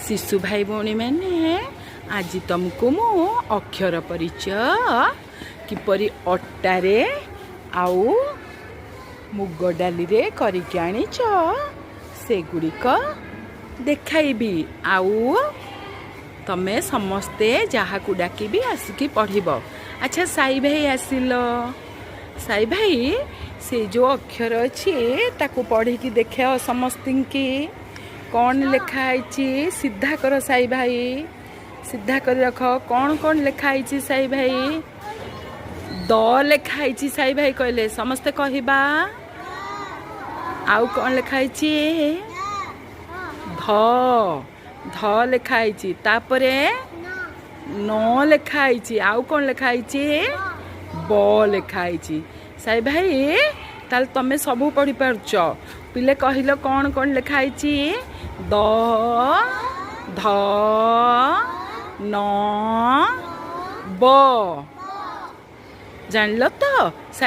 ଶିଶୁ ଭାଇ ଭଉଣୀମାନେ, ଆଜି ତମକୁ ମୁଁ ଅକ୍ଷର ପରିଚୟ କିପରି ଅଟାରେ ଆଉ ମୁଗ ଡାଲିରେ କରିକି ଆଣିଛ, ସେଗୁଡ଼ିକ ଦେଖାଇବି। ଆଉ ତମେ ସମସ୍ତେ ଯାହାକୁ ଡାକିବି, ଆସିକି ପଢ଼ିବ। ଆଚ୍ଛା, ସାଇ ଭାଇ ଆସିଲ। ସାଇ ଭାଇ, ସେ ଯେଉଁ ଅକ୍ଷର ଅଛି, ତାକୁ ପଢ଼ିକି ଦେଖାଅ ସମସ୍ତିଙ୍କି। କ'ଣ ଲେଖା ହେଇଛି? ସିଧା କର ସାଇ ଭାଇ, ସିଧା କରି ରଖ। କ'ଣ କ'ଣ ଲେଖା ହେଇଛି ସାଇ ଭାଇ? ଦ ଲେଖା ହେଇଛି, ସାଇ ଭାଇ କହିଲେ। ସମସ୍ତେ କହିବା, ଆଉ କ'ଣ ଲେଖା ହେଇଛି? ଧ, ଧ ଲେଖା ହେଇଛି। ତାପରେ ନ ଲେଖା ହେଇଛି। ଆଉ କ'ଣ ଲେଖା ହେଇଛି? ବ ଲେଖା ହେଇଛି। ସାଇ ଭାଇ, ତାହେଲେ ତମେ ସବୁ ପଢ଼ିପାରୁଛ। ପିଲେ, କହିଲ କ'ଣ କ'ଣ ଲେଖା ହେଇଛି? ଦ, ଧ, ନ, ବ। ଜାଣିଲ ତ ସାଇ?